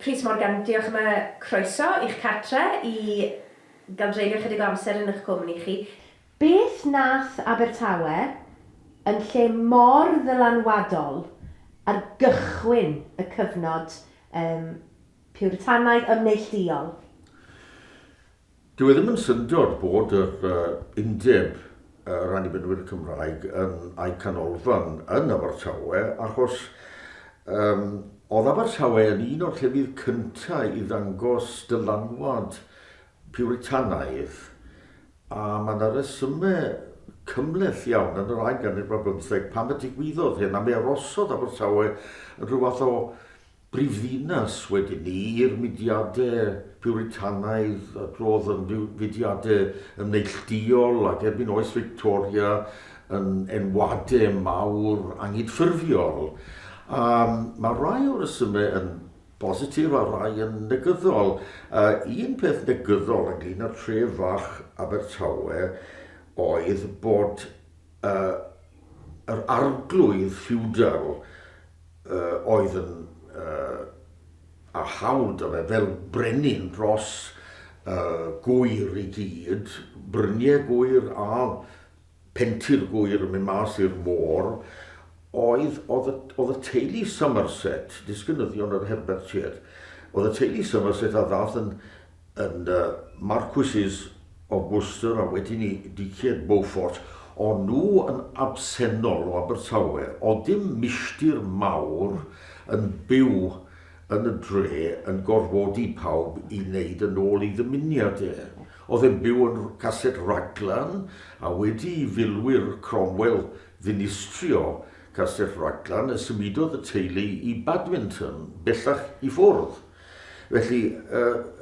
Rhys Morgan, diolch am y croeso i'ch cartre i gael dreulio chydig o amser yn eich cwmni chi. Beth nath Abertawe yn lle mor ddylanwadol ar gychwyn y cyfnod yym Piwritanaidd ymneillduol? Dyw e ddim yn syndod bod yr Undeb yr Annibynwyr Cymraeg yn a'u canolfan yn Abertawe achos yym oedd Abertawe yn un o'r llefydd cynta i ddangos dylanwad Piwritanaidd a mae 'na resymau cymhleth iawn yn yr ail ganrif ar bymtheg pam y digwyddodd hyn a mi arosodd Abertawe yn rhyw fath o brifddinas wedyn 'ny i'r mudiade Piwritanaidd a drodd yn fudiade ymneillduol ac erbyn oes Victoria yn enwade mawr angydffurfiol. A mae rai o'r rhesyme yn bositif a rai yn negyddol. Un peth negyddol ynglyn â tref fach Abertawe oedd bod yr arglwydd ffiwdal oedd yn â hawl 'da fe fel brenin dros Gŵyr i gyd, bryniau Gŵyr a phentir Gŵyr yn mynd mas i'r môr, oedd, oedd, y, oedd y teulu Somerset, disgynyddion yr Herbertiaid, oedd y teulu Somerset a ddath yn, yn Marquises of Worcester a wedyn i Duciaid Beaufort, o'n nhw yn absennol o Abertawe. O'dd dim milltir mawr yn byw yn y dre yn gorfodi pawb i wneud yn ôl ei ddymuniad e. O'dd e'n byw yn Castell Raglan a wedi i filwyr Cromwell ddinistrio Castell Raglan y symudodd y teulu i Badminton, bellach i ffwrdd. Felly,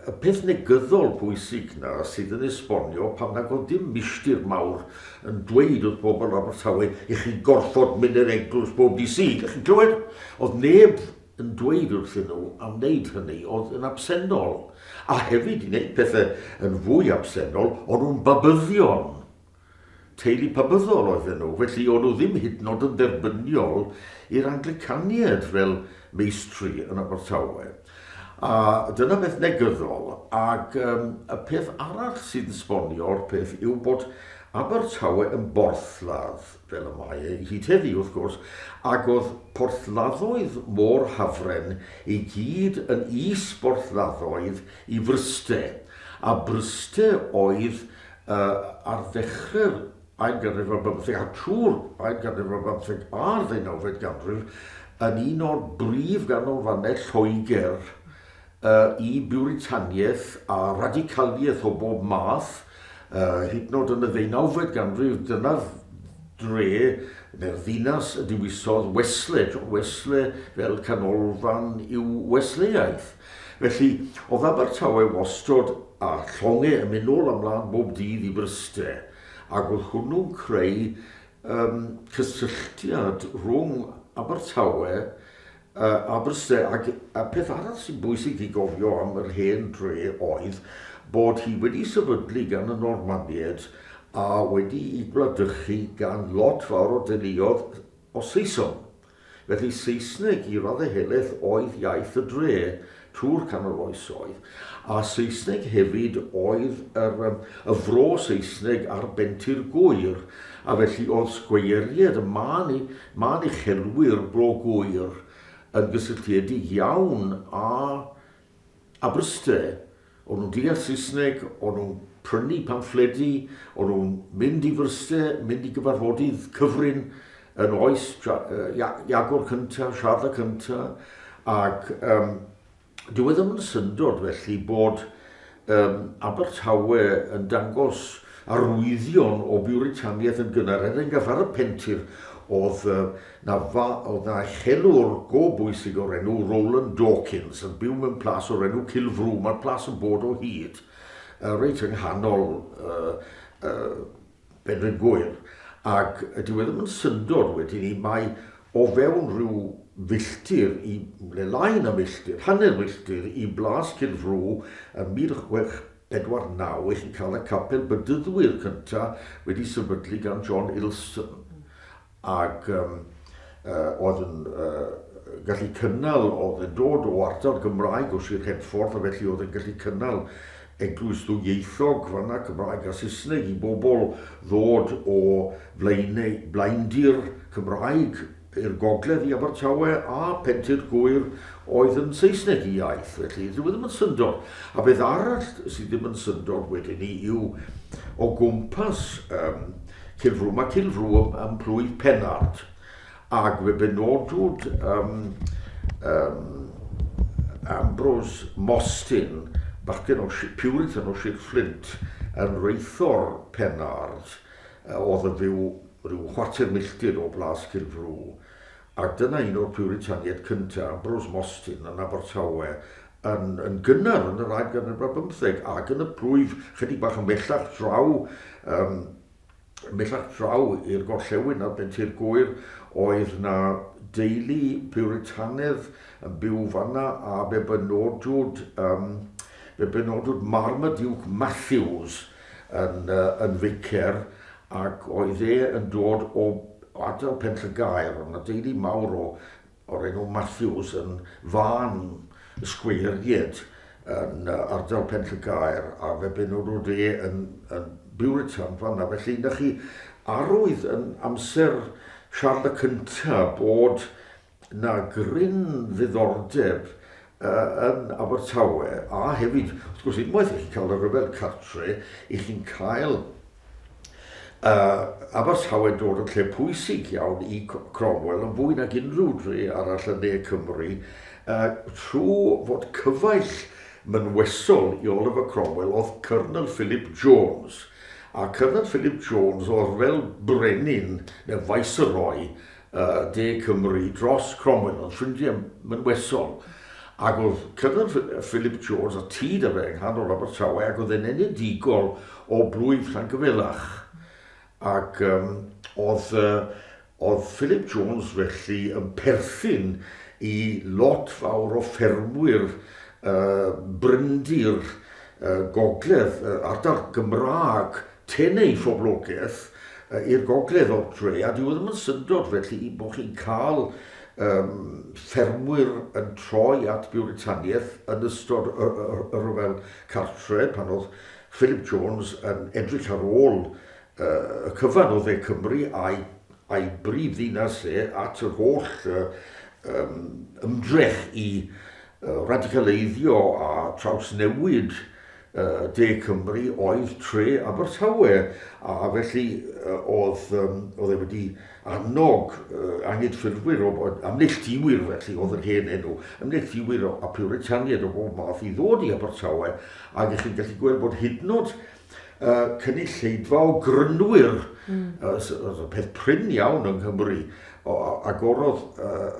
y peth negyddol pwysig 'na sydd yn esbonio pam nag oedd dim milltir mawr yn dweud wrth bobl Abertawe, i chi'n gorfod mynd i'r eglwys bob dydd Sul. Dych chi'n clywed? Oedd neb yn dweud wrthyn nhw am wneud hynny, oedd yn absennol. A hefyd, i wneud pethau yn fwy absennol, o'n nhw'n babyddion. Teulu Pabyddol oedden nhw, felly o'n nhw ddim hyd yn oed yn dderbyniol i'r Anglicaniaid fel meistri yn Abertawe. A dyna beth negyddol, ac um, y peth arall sydd yn sbonio'r peth yw bod Abertawe yn borthladd, fel y mae e hyd heddi wrth gwrs, ac oedd porthladdoedd Môr Hafren i gyd yn is-borthladdoedd i Fryste, a Bryste oedd Ar ddechrau'r ail ganrif ar bymtheg a trwy'r ail ganrif ar bymtheg a'r ddeunawfed ganrif yn un o'r brif ganolfannau Lloegr i Biwritaniaeth a radicaliaeth o bob math, hyd yn oed yn y ddeunawfed ganrif, dyna'r dre neu'r ddinas y dewisodd Wesley, John Wesley, fel canolfan i'w Wesleyaeth. Felly, oedd Abertawe wastod â llongau yn mynd nôl a mlaen bob dydd i Fryste, ac oedd hwnnw'n creu um, cysylltiad rhwng Abertawe uh, a Bryste. Ac a peth arall sy'n bwysig i gofio am yr hen dre oedd bod hi wedi sefydlu gan y Normaniaid a wedi i gwladychu gan lot fawr o deuluodd o Saeson. Felly Saesneg i raddau helaeth oedd iaith y dre trwy'r canol oesoedd, a Saesneg hefyd oedd yr, y fro Saesneg ar bentir Gŵyr, a felly oedd sgweieriaid y mân, mân uchelwyr Bro Gŵyr yn gysylltiedig iawn â A Bryste, o'n nhw'n deall Saesneg, o'n nhw'n prynu pamffledi, o'n nhw'n mynd i Fryste, mynd i gyfarfodydd cyfrin yn oes Iagor cynta, Siarl y cynta, ac um, dyw e ddim yn syndod felly bod um, Abertawe yn dangos arwyddion o Biwritaniaeth yn gynnar, er enghraifft ar y pentir oedd Na fa, oedd 'na uchelwr go bwysig o'r enw Rowland Dawkins yn byw mewn plas o'r enw Cilfrew, mae'r plas yn bod o hyd, reit yng nghanol Penrhyn Gŵyr, ac dyw e ddim yn syndod wedyn 'ny mai o fewn rhyw filltir i, neu lai na milltir, hanner milltir i Blas Cilfrew ym 1649 i chi'n cael y capel Bedyddwyr cynta wedi sefydlu gan John Ilston. Ac yym oedd yn gallu cynnal, oedd yn dod o ardal Gymraeg o Sir Henffordd a felly oedd yn gallu cynnal eglwys ddwyieithog fanna, Cymraeg a Saesneg, i bobl ddod o flaenau, blaendir Cymraeg i'r gogledd i Abertawe a Pentir Gŵyr oedd yn Saesneg i iaith, felly dyw e ddim yn syndod. A beth arall sydd ddim yn syndod wedyn ni yw o gwmpas um, Cilfrw, mae Cilfrw ym, ym mhlwyf Pennard, ac fe benodwyd um, um, Ambrose Mostyn, bachgen o Puritan o Sir Flint, yn reithor Pennard, oedd yn fyw rhyw chwarter milltir o Blas Cilfrw, ac dyna un o'r Piwritaniaid cyntaf, Ambrose Mostyn yn Abertawe, yn, yn gynnar yn yr ail ganrif ar bymtheg, ac yn y plwyf chydig bach ymhellach draw, um, ymhellach draw i'r gorllewin ar Bentir Gŵyr, oedd na deulu Puritanedd yn byw fanna, a fe benodwyd, um, fe benodwyd Marmaduke Matthews yn, uh, yn ficer, ac oedd e yn dod o ardal Penllygaer, oedd 'na deulu mawr o, o'r enw Matthews yn fân ysgweiried yn ardal Penllygaer, a fe benodwyd e yn, yn Buritan fanna. Felly, na chi arwydd yn amser Siarl y Cynta bod 'na gryn ddiddordeb yn Abertawe, a hefyd, wrth gwrs, unwaith i chi cael y rhyfel cartre, i chi'n cael uh, Abertawe dod yn lle pwysig iawn i Cromwell, yn fwy nag unrhyw dre arall yn ne Cymru, uh, trwy fod cyfaill mynwesol i Oliver Cromwell oedd Colonel Philip Jones. A Colonel Philip Jones oedd fel brenin neu viceroy De Cymru dros Cromwell, oedd ffrindiau mynwesol. Ac oedd Colonel Philip Jones a tŷ 'da fe yng nghanol Abertawe ac oedd e'n enedigol o blwyf Llangyfelach. Ac um, oedd, uh, oedd Philip Jones felly yn perthyn i lot fawr o ffermwyr uh, bryndir uh, gogledd, uh, ardal Gymraeg Tynnu ei phoblogaeth i'r gogledd o'r dre, a dyw e ddim yn syndod felly bod chi'n cael um, ffermwyr yn troi at Biwritaniaeth yn ystod y, y, y rhyfel cartre, pan oedd Philip Jones yn edrych ar ôl uh, y cyfan o dde Cymru a'i, a'i brif ddinas e at yr holl uh, um, ymdrech i uh, radicaleiddio a trawsnewid De Cymru oedd tre Abertawe, a felly oedd, um, oedd e wedi annog uh, anghydffurfwyr, o, amneilltuwyr felly oedd yr hen enw, amneilltuwyr a Puritaniaid o bob math i ddod i Abertawe, ac ych chi'n gallu gweld bod hyd yn oed uh, cynulleidfa o grynwyr, mm. uh, peth prin iawn yng Nghymru, o, agorodd uh,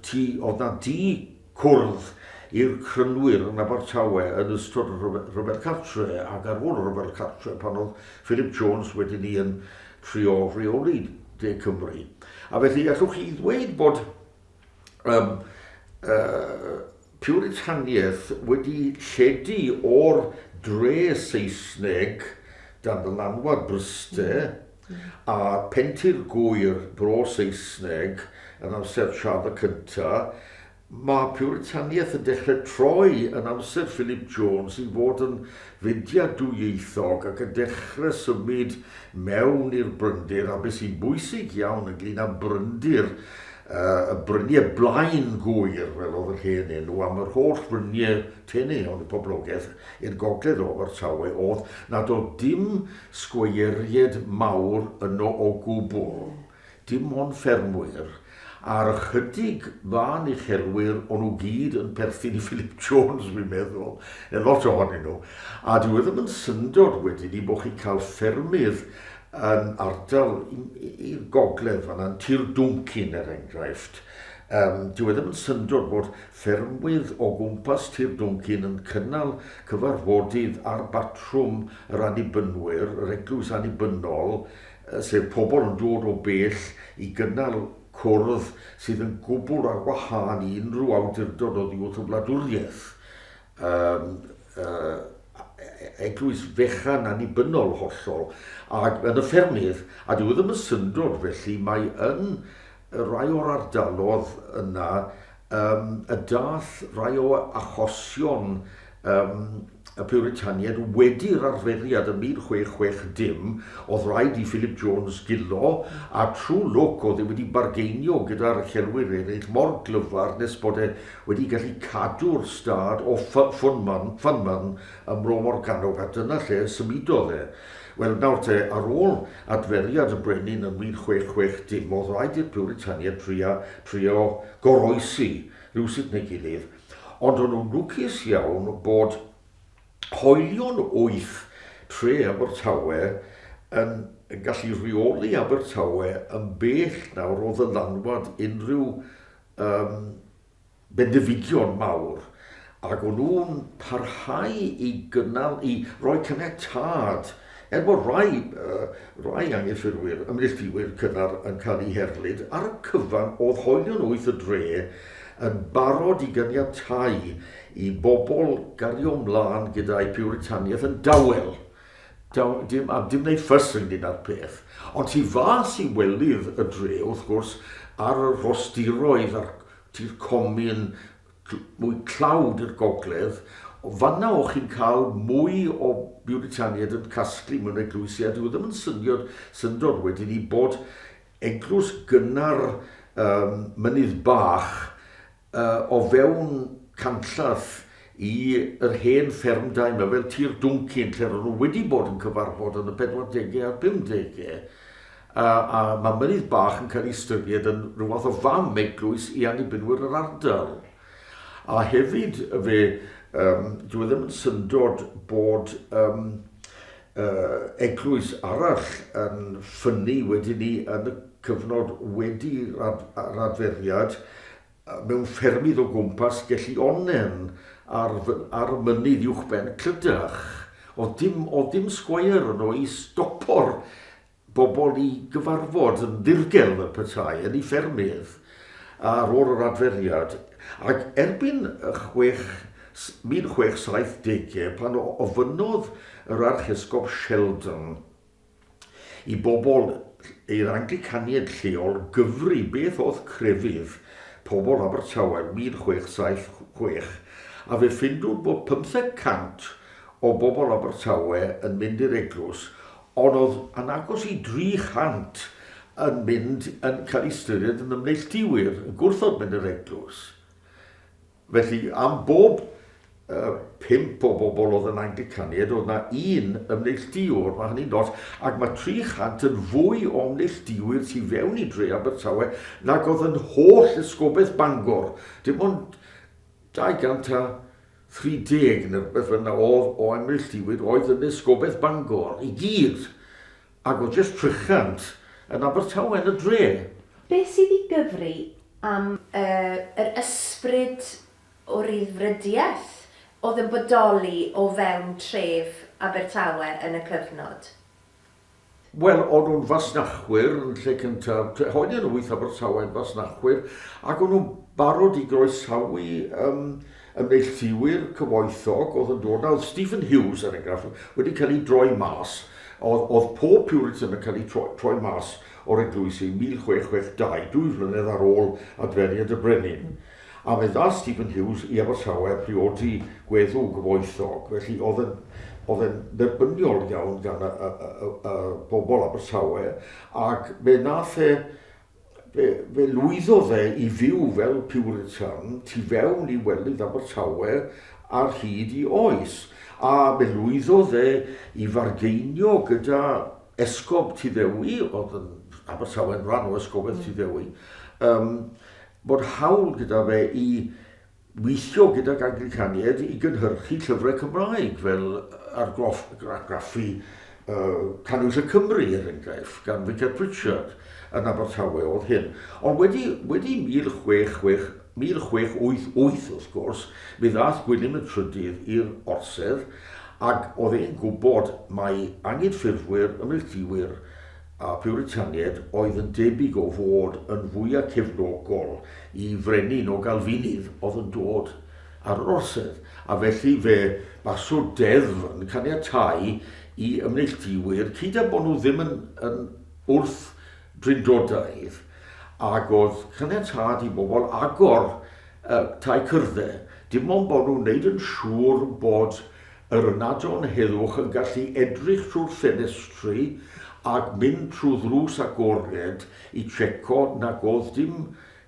tŷ, oedd na dŷ cwrdd i'r Crynwyr yn Abertawe yn ystod y Rhyfel Cartre ac ar ôl y Rhyfel Cartre pan oedd Philip Jones wedyn ni yn trio rheoli De Cymru. A felly allwch chi ddweud bod um, uh, Puritaniaeth wedi lledu o'r dre Saesneg dan ddylanwad Bryste a Pentir Gŵyr Bro Saesneg yn amser Siarl y Cynta, mae Piwritaniaeth yn dechrau troi yn amser Philip Jones i fod yn fudiad dwyieithog ac yn dechrau symud mewn i'r bryndir, a beth sy'n bwysig iawn ynglyn â bryndir y bryniau blaen Gŵyr, fel oedd yr hen enw, am yr holl fryniau tenau iawn y poblogaeth i'r gogledd o Abertawe oedd nad oedd dim sgweieried mawr yno o gwbl, dim ond ffermwyr, a'r ychydig fân uchelwyr o'n nhw gyd yn perthyn i Philip Jones, fi'n meddwl, neu lot ohonyn nhw. A dyw e ddim yn syndod wedyn i bod chi'n cael ffermydd yn ardal i'r gogledd fan'na, yn Tir Dwncyn er enghraifft. Um, dyw e ddim yn syndod bod ffermwydd o gwmpas Tir Dwncyn yn cynnal cyfarfodydd ar batrwm yr Annibynwyr, yr Eglwys Annibynnol, sef pobl yn dod o bell i gynnal cwrdd sydd yn gwbl ar wahân i unrhyw awdurdod oddi wrth y wladwriaeth. Um, uh, eglwys fechan annibynnol hollol, ac yn y ffermydd, a dyw e ddim yn syndod felly, mae yn rai o'r ardalodd yna um, y dath rai o achosion um, y Piwritaniaid wedi'r arferiad yn 1660, oedd rhaid i Philip Jones gilo, a trwy lwc oedd e wedi bargeinio gyda'r uchelwyr eraill mor glyfar nes bod e wedi gallu cadw'r stad o Ffynman, Ffynman ym Mro Morgannwg, a dyna lle symudodd e. Wel, nawr te, ar ôl adferiad y brenin yn 1660, oedd rhaid i'r Piwritaniaid trio, trio goroesi rhywsut neu gilydd, ond o'n nhw'n lwcus iawn bod hoelion wyth tre Abertawe yn gallu rheoli Abertawe yn bell nawr o ddylanwad unrhyw um, bendefigion mawr, ac o'n nhw'n parhau i gynnal, i roi caniatâd, er bod rhai, uh, rhai anghydffurfwyr, ymneilltuwyr cynnar yn cael eu herlid, ar y cyfan oedd hoelion wyth y dre yn barod i ganiatáu i bobl gario mlaen gyda'u Piwritaniaeth yn dawel. Daw, dim, a dim wneud ffys ynglyn â'r peth. Ond tu fas i welydd y dre, wrth gwrs, ar y rhostiroedd a'r tir comin mwy tlawd i'r gogledd, fanna o'ch chi'n cael mwy o Biwritaniaid yn casglu mewn eglwysi, a dyw e ddim yn syniad, syndod wedyn i bod eglwys gynnar um, Mynydd Bach o fewn canllath i yr hen ffermdai 'ma, fel Tir Dwncyn, lle ro'n nhw wedi bod yn cyfarfod yn y pedwardegau a'r pumdegau, a, a mae Mynydd Bach yn cael ei ystyried yn rhyw fath o fam eglwys i Annibynwyr yr ardal. A hefyd fe, um, dwi e ddim yn syndod bod um, uh, eglwys arall yn ffynnu wedyn ni yn y cyfnod wedi'r ad, adferiad, mewn ffermydd o gwmpas Gelli Onnen ar, ar y mynydd uwchben Clydach. Oedd dim, oedd dim sgweier yno i stopo'r bobl i gyfarfod yn ddirgel fel petai yn eu ffermydd ar ôl yr adferiad. Ac erbyn y chwech, 1670au, pan ofynnodd yr Archesgob Sheldon i bobl i'r Anglicaniaid lleol gyfri beth oedd crefydd pobl Abertawe yn 1676, a fe ffindwyd bod 500 o bobl Abertawe yn mynd i'r eglwys, ond oedd yn agos i 300 yn mynd yn cael eu ystyried yn ymneilltuwyr, yn gwrthod mynd i'r eglwys. Felly, am bob uh, pump o bobl oedd yn Anglicaniaid, oedd na un ymneilltuwr, mae hynny'n lot, ac mae 300 yn fwy o ymneilltuwyr tu fewn i dre Abertawe nag oedd yn holl esgobaeth Bangor. Dim ond 230 neu rhywbeth fel yna oedd o ymneilltuwyr oedd yn esgobaeth Bangor i gyd, ac oedd jyst 300 yn Abertawe yn y dre. Beth sydd i gyfri am yr ysbryd o ryddfrydiaeth oedd yn bodoli o fewn tref Abertawe yn y cyfnod? Wel, o'n nhw'n fasnachwyr yn lle cyntaf, hoenen nhw wyth Abertawe yn fasnachwyr, ac o'n nhw'n barod i groesawu um, ymneilltuwyr cyfoethog oedd yn dod. Nawr, oedd Stephen Hughes, er enghraifft, wedi cael ei droi mas. Oedd, oedd pob Puritan yn cael ei troi, troi mas o'r eglwysi 1662, dwy flynedd ar ôl adferiad y brenin. A fe ddaeth Stephen Hughes i Abertawe a priodi gweddw gyfoethog, felly oedd yn, oedd e'n dderbyniol iawn gan y, y, y, y bobl Abertawe, ac fe nath e, fe, fe lwyddodd e i fyw fel Puritan tu fewn i welydd Abertawe ar hyd i oes. A fe lwyddodd e i fargeinio gyda Esgob Tyddewi, oedd yn Abertawe'n rhan o Esgobaeth Tyddewi, um, bod hawl gyda fe i weithio gydag Anglicaniaid i gynhyrchu llyfrau Cymraeg, fel argroff, argraffu uh, Cannwyll y Cymru, er enghraifft, gan Richard Pritchard yn Abertawe oedd hyn. Ond wedi, wedi 1688, wrth gwrs, mi ddaeth Gwilym y Trydydd i'r orsedd, ac oedd e'n gwybod mai anghydffurfwyr, ymneilltuwyr, a Piwritaniaid oedd yn debyg o fod yn fwya cefnogol i frenin o Galfinydd oedd yn dod ar yr orsedd, a felly fe baswyd deddf yn caniatáu i ymneilltuwyr, cyd â bod nhw ddim yn, yn wrth-drindodaidd, ac oedd caniatâd i bobl agor. tai cyrddau, dim ond bod nhw'n wneud yn siŵr bod yr ynadon heddwch yn gallu edrych trwy'r ffenestri ac mynd trwy ddrws agored i tseco nag oedd dim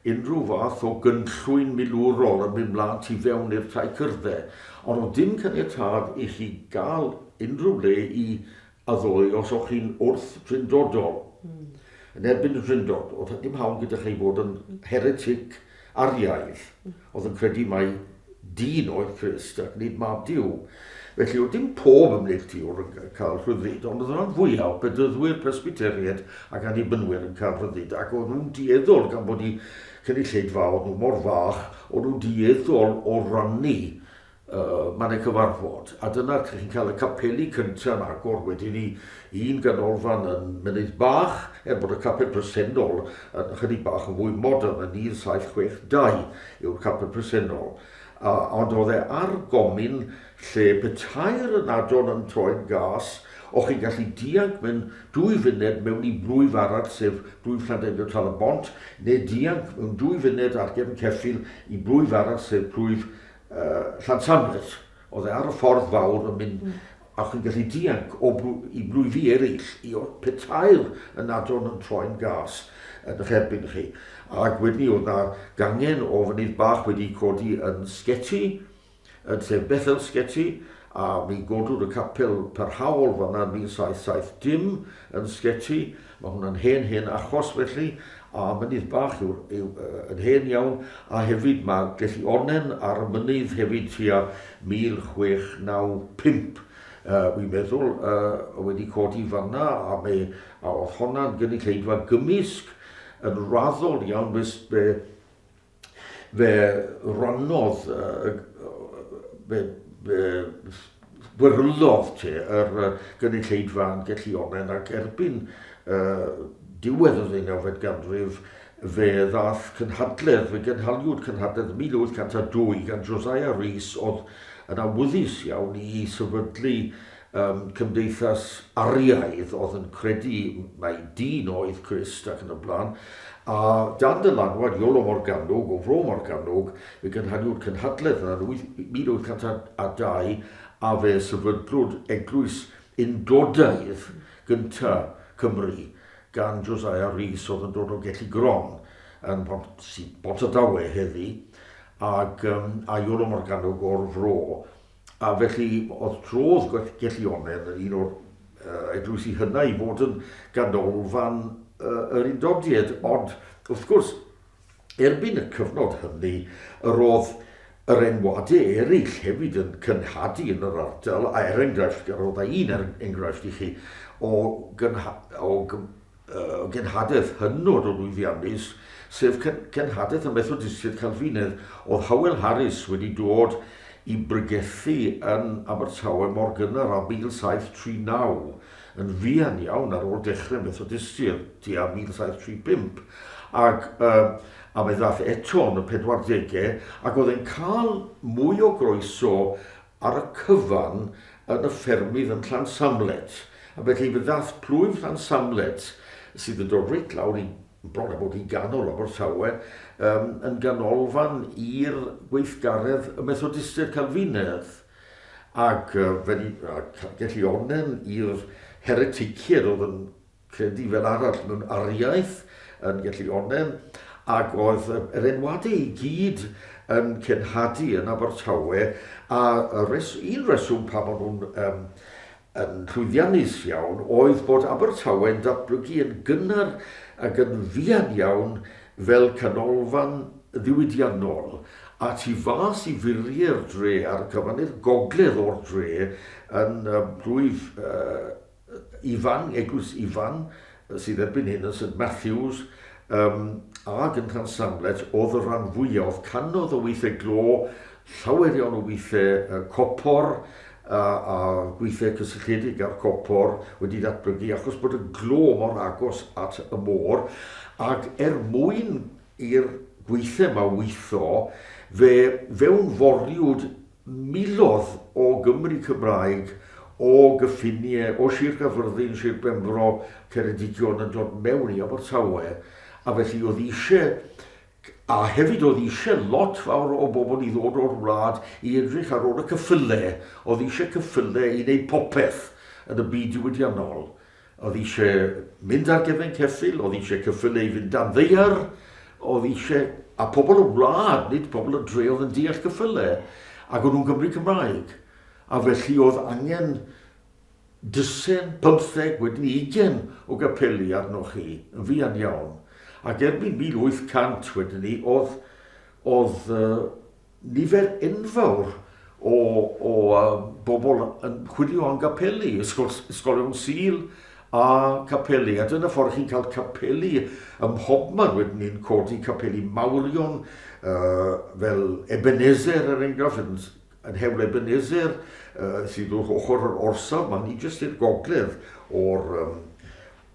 unrhyw fath o gynllwyn milwrol yn mynd mlaen tu fewn i'r tai cyrddau. Ond oedd dim caniatâd i chi gael unrhyw le i addoli os o'ch chi'n wrth-drindodol. Yn erbyn y Drindod, oedd dim hawl gyda chi fod yn heretic Ariaidd, oedd yn credu mai dyn oedd Crist ac nid mab Duw. Felly oedd dim pob ymneilltuwr yn cael rhyddid, ond oedd y rhan fwyaf o Bedyddwyr, Presbyteriaid ac Annibynwyr yn cael rhyddid, ac oedd nhw'n dueddol, gan bod eu cynulleidfaoedd nhw mor fach, oedd nhw'n dueddol o rannu mannau cyfarfod, a dyna chi'n cael y capeli cyntaf yn agor wedyn i un ganolfan yn Mynydd Bach, er bod y capel presennol yn ychydig bach yn fwy modern, yn 1762 yw'r capel presennol. A, ond oedd e ar gomin lle petai'r ynadon yn troi'n gas, o'ch chi'n gallu dianc mewn dwy funed mewn i blwyf arall, sef blwyf Llandeilo Tal-y-bont, neu dianc mewn dwy funed ar gefn ceffyl i blwyf arall, sef plwyf Llansamlet, oedd e ar y ffordd fawr yn mynd, a chi'n gallu dianc o i blwyfi eraill, i petai'r ynadon yn troi'n gas yn eich erbyn chi. Ac wedyn oedd na gangen o fynydd bach wedi codi yn Sgeti, yn sef Bethel Sgeti, a mi godwyd y capel parhaol fanna yn 1770 yn Sgeti. Mae hwnna'n hen, hen achos felly, a mynydd bach yw'r, yw, yn hen iawn, a hefyd mae Gelli Onnen ar y mynydd hefyd tua 1695, wi'n meddwl, wedi codi fanna, a, me, a oedd honna'n gynulleidfa gymysg yn raddol iawn, fe, fe, fe rannodd, fe, fe gweryllodd te yr gynulleidfa yn Gelli Onnen ac erbyn diwedd y ddeunawfed ganrif fe ddath cynhadledd, fe gynhaliwyd cynhadledd 1802 gan Josiah Rees oedd yn awyddus iawn i sefydlu um, cymdeithas Ariaidd oedd yn credu mai dyn oedd Crist ac yn y blaen, a dan dylanwad Iolo Morgannwg o Fro Morgannwg, fe gynhaliwyd cynhadledd yna yn 1802 a fe sefydlwyd eglwys Undodaidd gynta Cymru gan Josiah Rees oedd yn dod o Gelli Gron yn Bont, Pontardawe heddi, ac um, a Iolo Morgannwg o'r fro. A felly oedd trodd Gelli Onnen yn un o'r eglwysi hynna i fod yn ganolfan yr Undodiaid, ond wrth gwrs, erbyn y cyfnod hynny, yr oedd yr enwadau eraill hefyd yn cynhadu yn yr ardal, a er enghraifft, yr oedd un er enghraifft i chi o, gynha, o genhadaeth hynod o lwyddiannus, sef cenhadaeth y Methodistiaid Calfinaidd. Oedd Howell Harris wedi dod i bregethu yn Abertawe mor gynnar â 1739, yn fuan iawn ar ôl dechrau Methodistiaeth, tua 1735, ac uh, a fe ddaeth eto yn y 40au, ac oedd e'n cael mwy o groeso ar y cyfan yn y ffermydd yn Llansamlet, a felly fe ddath plwyf Llansamlet, sydd yn dod reit lawr i bron a bod i ganol Abertawe, um, yn ganolfan i'r gweithgaredd y Methodistiaid Calfinaidd, ac uh, fel i, Gelli Onnen i'r hereticiaid oedd yn credu fel arall mewn ariaeth yn Gelli Onnen, ac oedd yr enwadau i gyd yn cenhadu yn Abertawe, a res, un reswm pam o'n nhw'n um, yn llwyddiannus iawn oedd bod Abertawe'n datblygu yn gynnar ac yn fuan iawn fel canolfan ddiwydiannol, a tu fas i furiau'r dre ar y cyfan i'r gogledd o'r dre yn plwyf uh, Ifan, Eglwys Ifan, sydd erbyn hyn yn St Matthews, um, ag yn Llansamlet, oedd y rhan fwyaf, oedd canodd o weithiau glo, llawer iawn o weithiau uh, copor, a, a gweithiau cysylltiedig â'r copor wedi datblygu achos bod y glo mor agos at y môr, ac er mwyn i'r gweithiau yma weithio, fe fewnforiwyd Miloedd o Gymry Cymraeg o gyffiniau, o Sir Gaerfyrddin, Sir Benfro, Ceredigion yn dod mewn i Abertawe, a felly oedd eisiau A hefyd oedd eisiau lot fawr o bobl i ddod o'r wlad i edrych ar ôl y cyffyle. Oedd eisiau cyffyle i wneud popeth yn y byd diwydiannol. Oedd eisiau mynd ar gefen ceffyl, oedd eisiau cyffyle i fynd dan ddaear, oedd eisiau... A pobl y wlad, nid pobl y dre oedd yn deall cyffyle, ac o'n nhw'n Gymry Cymraeg. A felly oedd angen Dysen, pymtheg, wedyn ugain o gapeli arnoch chi, yn fuan iawn. Ac erbyn 1800 wedyn ni, oedd, oedd uh, nifer enfawr o, o uh, bobl yn chwilio am gapeli, ysgol, ysgolion Sul a capeli. A dyna ffordd chi'n cael capeli ym mhobman wedyn ni'n codi capeli mawrion uh, fel Ebenezer er enghraifft, yn Yn Hewl Ebenezer, sydd wrth ochr yr orsaf, mae hynny jyst i'r gogledd o'r, um,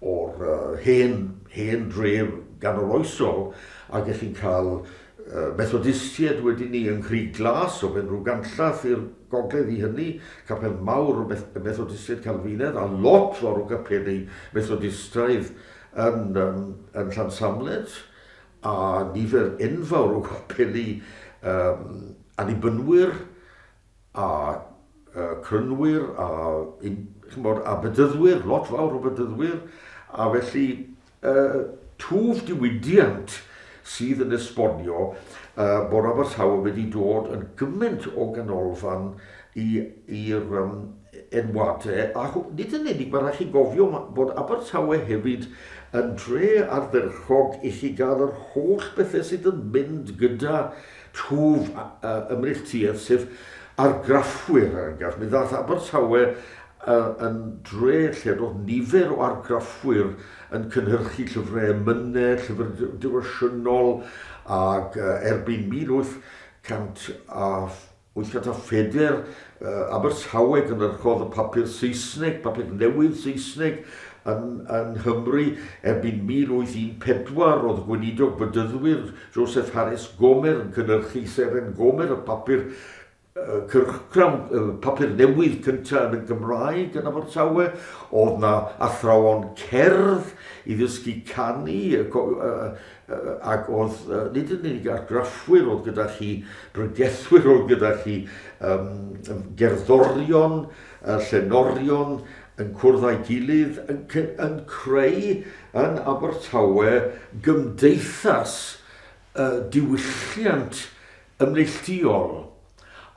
or, uh, hen, hen dref ganoloesol, ac ych chi'n cael uh, Methodistiaid wedyn ni yng Nghrug Glas, o fewn rhyw ganllath i'r gogledd i hynny, capel mawr o Meth Methodistiaid Calfinaidd, a lot fawr o gapeli Methodistaidd yn, um, yn Llansamlet, a nifer enfawr o gapeli um, Annibynwyr a Crynwyr a, chimod, a Bedyddwyr, lot fawr o Bedyddwyr, a felly uh, twf diwydiant sydd yn esbonio uh, bod Abertawe wedi dod yn gymaint o ganolfan i'r um, enwadau, a nid yn unig, mae rhaid chi gofio bod Abertawe hefyd yn dre ardderchog i chi gael yr holl bethau sydd yn mynd gyda twf ymneilltuaeth, sef argraffwyr, er enghraifft. Mi ddaeth Abertawe yn dre lle roedd nifer o argraffwyr yn cynhyrchu llyfrau emynau, llyfr defosiynol, ac erbyn 1804, Abertawe gynhyrchodd y papur Saesneg, papur newydd Saesneg, yn, yng Nghymru. Erbyn 1814, roedd y gweinidog Bedyddwyr, Joseph Harris Gomer, yn cynhyrchu Seren Gomer, y papur cyrchgrawn, papur newydd cyntaf yn y Gymraeg yn Abertawe. Oedd na athrawon cerdd i ddysgu canu, ac oedd nid yn unig argraffwyr oedd gyda chi, bregethwyr oedd gyda chi, um, gerddorion, llenorion yn cwrdd â'i gilydd, yn, yn creu yn Abertawe gymdeithas uh, diwylliant ymneilltuol.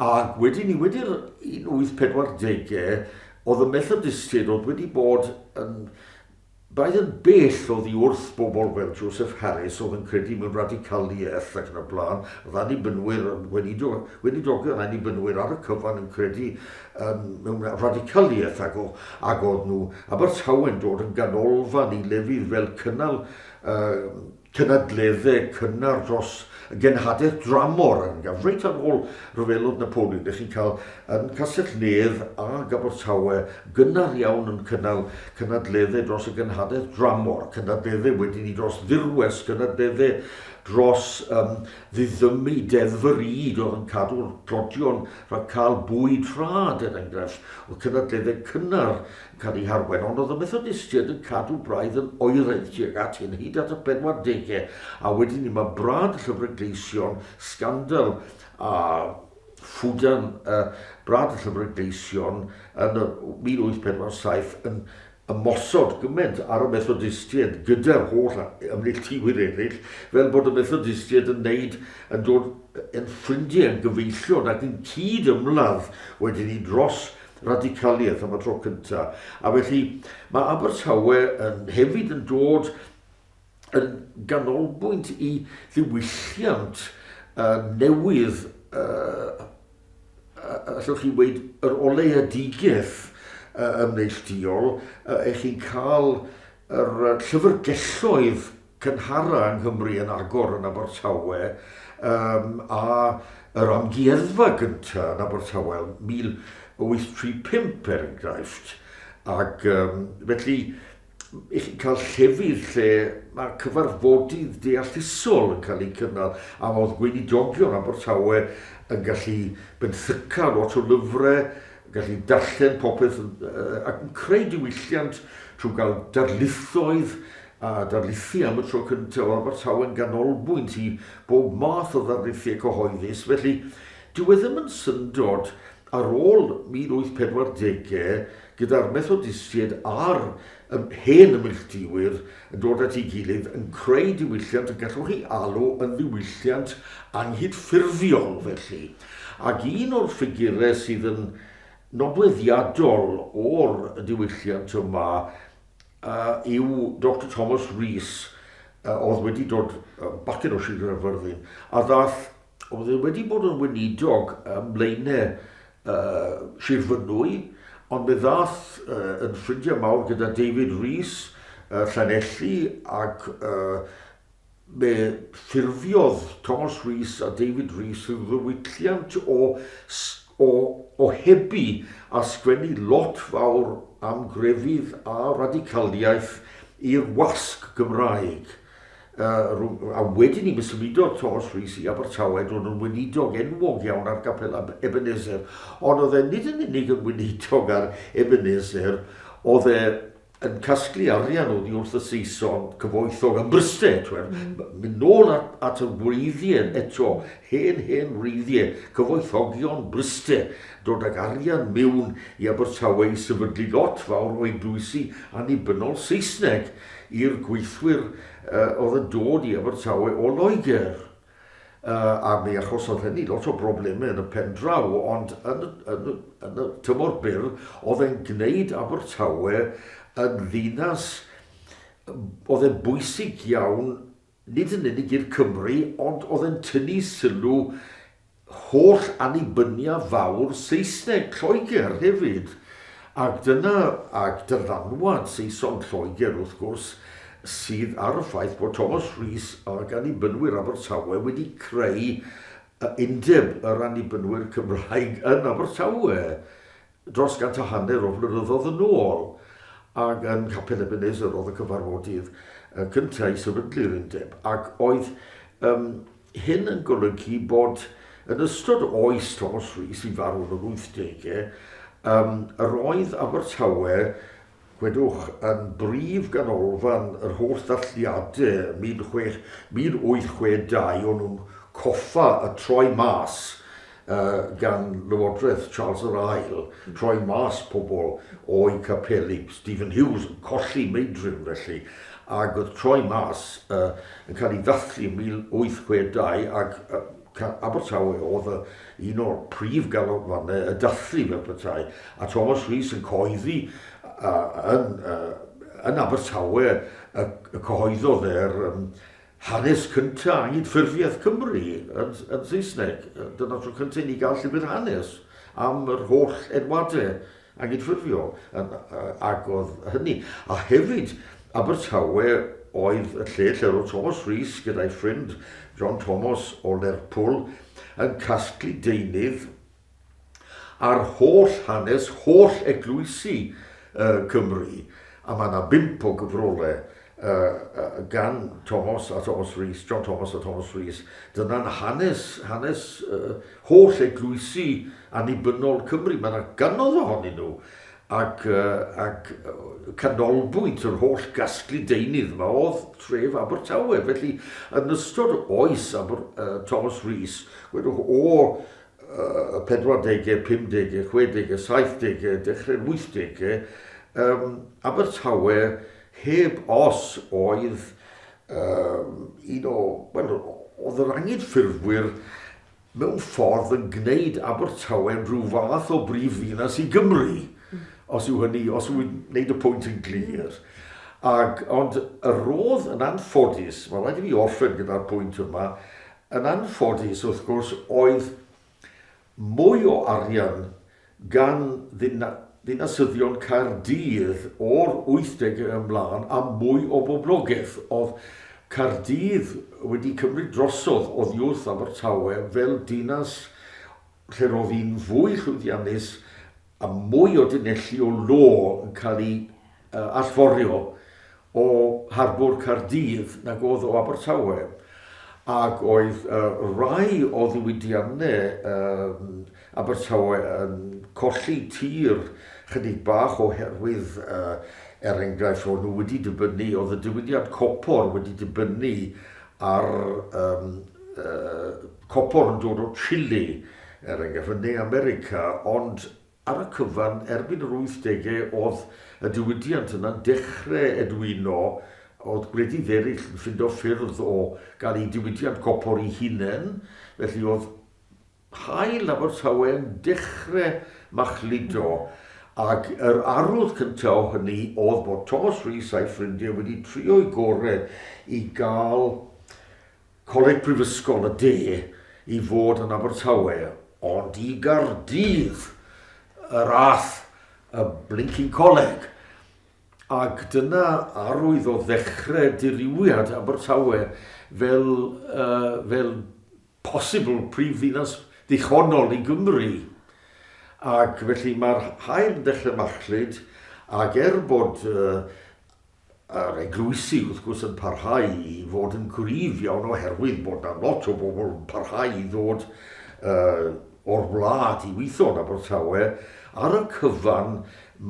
Ac wedyn ni wedi'r 1840au, oedd y Methodistiaid oedd wedi bod yn Braidd yn bell oddi wrth bobl fel Joseph Harris oedd yn credu mewn radicaliaeth ac yn y blaen, oedd Annibynwyr, gweinidogion Annibynwyr ar y cyfan yn credu um, mewn radicaliaeth ac, o, ac oedd nhw Abertawe'n dod yn ganolfan i lefydd fel cynnal uh, cynadleddau cynnar dros y genhadaeth dramor, er enghraifft, reit ar ôl rhyfelodd Napoleon, dych chi'n cael yn Castell Nedd ag Abertawe gynnar iawn yn cynnal cynadleddau dros y genhadaeth dramor, cynadleddau wedyn ni dros ddirwest, cynadleddau dros um, ddiddymu deddf yr ŷd oedd yn cadw'r tlodion rhag cael bwyd rhad, er enghraifft, oedd cynadleddau cynnar yn cael eu harwain, ond oedd y Methodistiaid yn cadw braidd yn oeraidd tuag at hyn hyd at y 40au, a wedyn ni mae brad y Llyfrau Gleision, sgandal a ffwdan uh, brad y Llyfrau Gleision yn y 1847 yn ymosod gymaint ar y Methodistiaid gyda'r holl ymneilltuwyr eraill, fel bod y Methodistiaid yn neud, yn dod yn ffrindiau, yn gyfeillion ac yn cyd ymladd wedyn ni dros radicaliaeth am y tro cyntaf. A felly mae Abertawe yn hefyd yn dod yn ganolbwynt i ddiwylliant uh, newydd, uh, allwch chi weud, yr oleuedigaeth uh, ymneilltuol, uh, eich chi'n cael yr llyfrgelloedd cynhara yng Nghymru yn agor yn Abertawe um, a yr amgueddfa gyntaf yn Abertawe 1835 er enghraifft. Ac um, felly, i chi'n cael llefydd lle mae cyfarfodydd deallusol yn cael eu cynnal a oedd gweinidogion Abertawe yn gallu benthyca lot o lyfrau, gallu darllen popeth ac yn creu diwylliant trwy gael darlithoedd. a darlithu am y tro cyntaf, oedd Abertawe yn ganolbwynt i bob math o ddarlithiau cyhoeddus, felly dyw e ddim yn syndod ar ôl 1840au gyda'r Methodistiaid a'r hen Ymneilltuwyr yn dod at ei gilydd yn creu diwylliant y gallwch chi alw yn ddiwylliant anghydffurfiol felly. Ac un o'r ffigurau sydd yn nodweddiadol o'r diwylliant yma yw Doctor Thomas Rees, oedd wedi dod bachgen o Sir Gaerfyrddin, a ddaeth, oedd e wedi bod yn weinidog ym Mlaenau Sir Fynwy, ond fe ddaeth yn ffrindiau mawr gyda David Rees, Llanelli, ac fe ffurfiodd Thomas Rees a David Rees rhyw ddiwylliant o o ohebu a sgwennu lot fawr am grefydd a radicaliaeth i'r wasg Gymraeg. A wedyn ni, mi symudodd Thomas Rees i Abertawe, dod yn weinidog enwog iawn ar Gapel Ebenezer. Ond oedd e nid yn unig yn weinidog ar Ebenezer, oedd e yn casglu arian oddi wrth y Saeson cyfoethog ym Mryste, twel, mynd nôl at, at y wreiddiau eto, hen, hen wreiddiau, cyfoethogion Bryste, dod ag arian mewn i Abertawe i sefydlu lot fawr o eglwysi annibynnol Saesneg i'r gweithwyr uh, oedd yn dod i Abertawe o Loegr. A mi achosodd hynny lot o broblemau yn y pen draw, ond yn, yn, yn y tymor byr, oedd e'n gwneud Abertawe yn ddinas, oedd e'n bwysig iawn, nid yn unig i'r Cymry, ond oedd e'n tynnu sylw holl annibynia fawr Saesneg Lloegr hefyd. Ac dyna, ac dylanwad Saeson Lloegr wrth gwrs, sydd ar y ffaith bod Thomas Rees ac Annibynwyr Abertawe wedi creu Undeb yr Annibynwyr Cymraeg yn Abertawe dros gant a hanner o flynyddoedd yn ôl, ac yn Capel Ebenezer oedd y cyfarfodydd cyntaf i sefydlu'r undeb, ac oedd um, hyn yn golygu bod yn ystod oes Thomas Rees, i farw yn yr 80au, um, yr oedd Abertawe gwedwch, yn brif ganolfan yr holl ddathliadau 1862, o'n nhw'n coffa y troi mas gan Lywodraeth Charles yr Ail, troi mas pobl o'u capeli, Stephen Hughes yn colli meidrim felly, ac oedd troi mas yn cael ei ddathlu yn 1862 ac Abertawe oedd y, un o'r prif ganolfannau y dathlu fel petai, a Thomas Rees yn cyhoeddi yn, yn Abertawe y, y cyhoeddodd e'r um, hanes cyntaf anghydffurfiaeth Cymru yn, yn Saesneg. Dyna tro cyntaf i ni gael llyfr hanes am yr holl enwadau anghydffurfiol, ac oedd hynny. A hefyd, Abertawe oedd y lle lle roedd Thomas Rees gyda'i ffrind John Thomas o Lerpwl yn casglu deunydd ar holl hanes holl eglwysi Cymru, a mae yna bump o gyfrolau gan Thomas a Thomas Rees, John Thomas a Thomas Rees. Dyna'n hanes, hanes holl eglwysi annibynnol Cymru. Mae yna gannoedd ohonyn nhw. Ac, ac canolbwynt yr holl gasglu deunydd yma oedd tref Abertawe. Felly, yn ystod oes Aber, Thomas Rees, gwedwch o y 40au, 50au, 60au, 70au, dechrau'r 80au, um, Abertawe heb os oedd um, un o, wel, oedd yr anghydffurfwyr mewn ffordd yn gwneud Abertawe yn rhyw fath o brif ddinas i Gymru, os yw hynny, os yw'n gwneud y pwynt yn glir. Ac, ond yr oedd yn anffodus, mae rhaid i fi orffen gyda'r pwynt yma, Yn anffodus, wrth gwrs, oedd mwy o arian gan ddinasyddion Caerdydd o'r wythdegau ymlaen a mwy o boblogaeth. Oedd Caerdydd wedi cymryd drosodd oddi wrth Abertawe fel dinas lle'r oedd hi'n fwy llwyddiannus a mwy o dunelli o lo yn cael eu allforio o harbwr Caerdydd nag oedd o Abertawe. Ac oedd rhai o ddiwydiannau Abertawe yn colli tir chydig bach oherwydd Er enghraifft, o'n nhw wedi dibynnu, oedd y diwydiant copor wedi dibynnu ar um, uh, copor yn dod o Chile, er enghraifft, yn Ne America, ond ar y cyfan, erbyn yr 80au, oedd y diwydiant yna'n dechrau edwino, oedd gwledydd eraill yn ffindo ffyrdd o gael eu diwydiant copor eu hunain, felly oedd haul Abertawe yn dechrau machludo, ac yr arwydd cyntaf o hynny oedd bod Thomas Rees a'i ffrindiau wedi trio'u gorau i gael Coleg Prifysgol y De i fod yn Abertawe, ond i Gaerdydd yr ath y blinking coleg. Ac dyna arwydd o ddechrau dirywiad Abertawe fel, uh, fel posibl prif ddinas ddichonol i Gymru. Ac felly mae'r haul yn dechrau machlud, ac er bod uh, yr eglwysi wrth gwrs yn parhau i fod yn gryf iawn oherwydd bod 'na lot o bobl yn parhau i ddod uh, o'r wlad i weithio yn Abertawe, ar y cyfan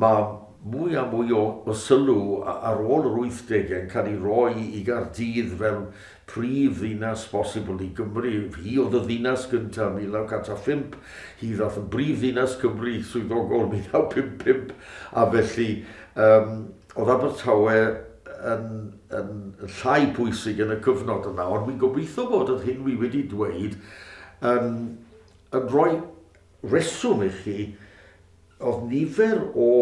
mae mwy a mwy o, o sylw ar ôl yr 80au yn cael ei roi i Gaerdydd fel prif ddinas bosibl i Gymru. Hi oedd y ddinas gyntaf 1905, hi ddath yn brif ddinas Cymru swyddogol 1955, a felly um, Oedd Abertawe yn, yn llai pwysig yn y cyfnod yna, ond wi'n gobeithio bod yr hyn wi wedi dweud yn, yn rhoi reswm i chi. Oedd nifer o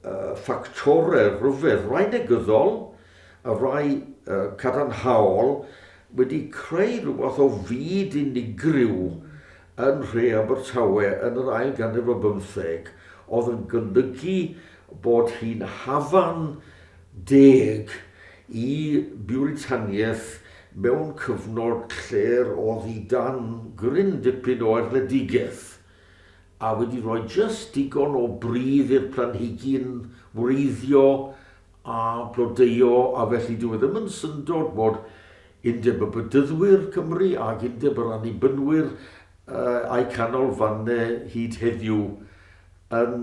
uh, ffactorau rhyfedd, rai negyddol a rai uh, cadarnhaol, wedi creu rhywbeth o fyd unigryw yn nhre Abertawe yn yr ail ganrif ar bymtheg oedd yn golygu bod hi'n hafan deg i Biwritaniaeth mewn cyfnod lle'r oedd hi dan gryn dipyn o erledigaeth a wedi rhoi jyst digon o bridd i'r planhigyn wreiddio a blodeuo, a felly dyw e ddim yn syndod bod Undeb y Bedyddwyr Cymru ac Undeb yr Annibynwyr a'u canolfannau hyd heddiw yn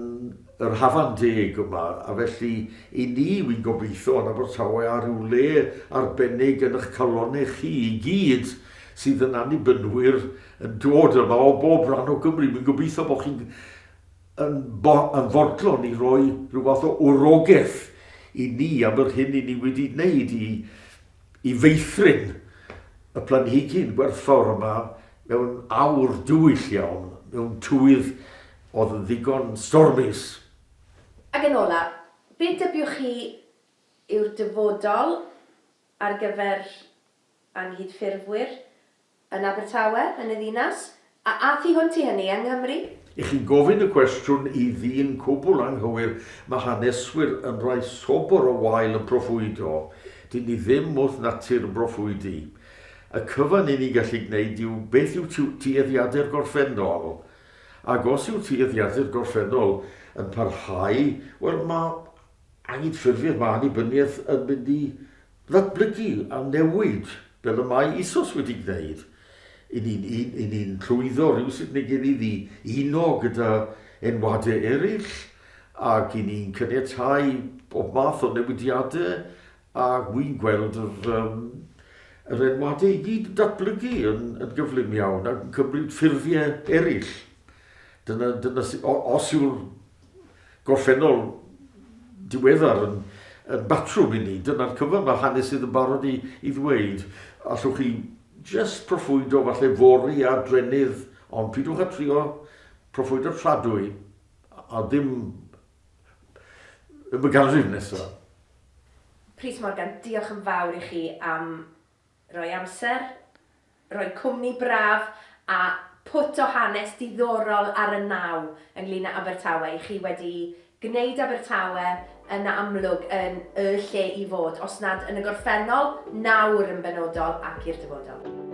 yr hafan deg yma, a felly i ni, wi'n gobeithio, yn Abertawe a rhyw le arbennig yn eich calonnau chi i gyd sydd yn Annibynwyr yn dod yma o bob rhan o Gymru, wi'n gobeithio bod chi'n yn, yn fodlon i roi rhyw fath o wrogaeth i ni am yr hyn i ni wedi wneud i, i feithrin y planhigyn gwerthfawr yma mewn awr dywyll iawn, mewn tywydd oedd yn ddigon stormus. Ac yn ola, be dybiwch chi yw'r dyfodol ar gyfer anghydffurfwyr Yn Abertawe, yn y ddinas, a a thu hwnt i hynny, yng Nghymru? I chi'n gofyn y cwestiwn i ddyn cwbl anghywir, mae haneswyr yn rhai sobor o wael yn proffwydo. Dyn ni ddim wrth natur yn broffwydi. Y cyfan i ni'n gallu gwneud yw beth yw tueddiadau'r gorffennol. Ac os yw tueddiadau'r gorffennol yn parhau, wel mae anghydffurfiaeth, mae annibyniaeth yn mynd i ddatblygu a newid fel y mae eisoes wedi gwneud. I ni'n i ni'n llwyddo rhywsut neu gilydd i uno gyda enwadau eraill ac i ni'n caniatáu bob math o newidiadau a wi'n gweld yr, um, yr enwadau i gyd yn datblygu yn, yn gyflym iawn ac yn cymryd ffurfiau eraill. Dyna, dyna, os yw'r gorffennol diweddar yn, yn batrwm i ni. Dyna'r cyfan mae hanesydd yn barod i, i ddweud. Allwch chi jyst proffwydo falle fory a drennydd, ond pidwch â trio proffwydo tradwy a ddim y ganrif nesaf. Prys Morgan, diolch yn fawr i chi am roi amser, roi cwmni braf a pwt o hanes diddorol ar y naw ynglŷn â Abertawe. I chi wedi gwneud Abertawe yn amlwg yn y lle i fod, os nad yn y gorffennol, nawr yn benodol ac i'r dyfodol.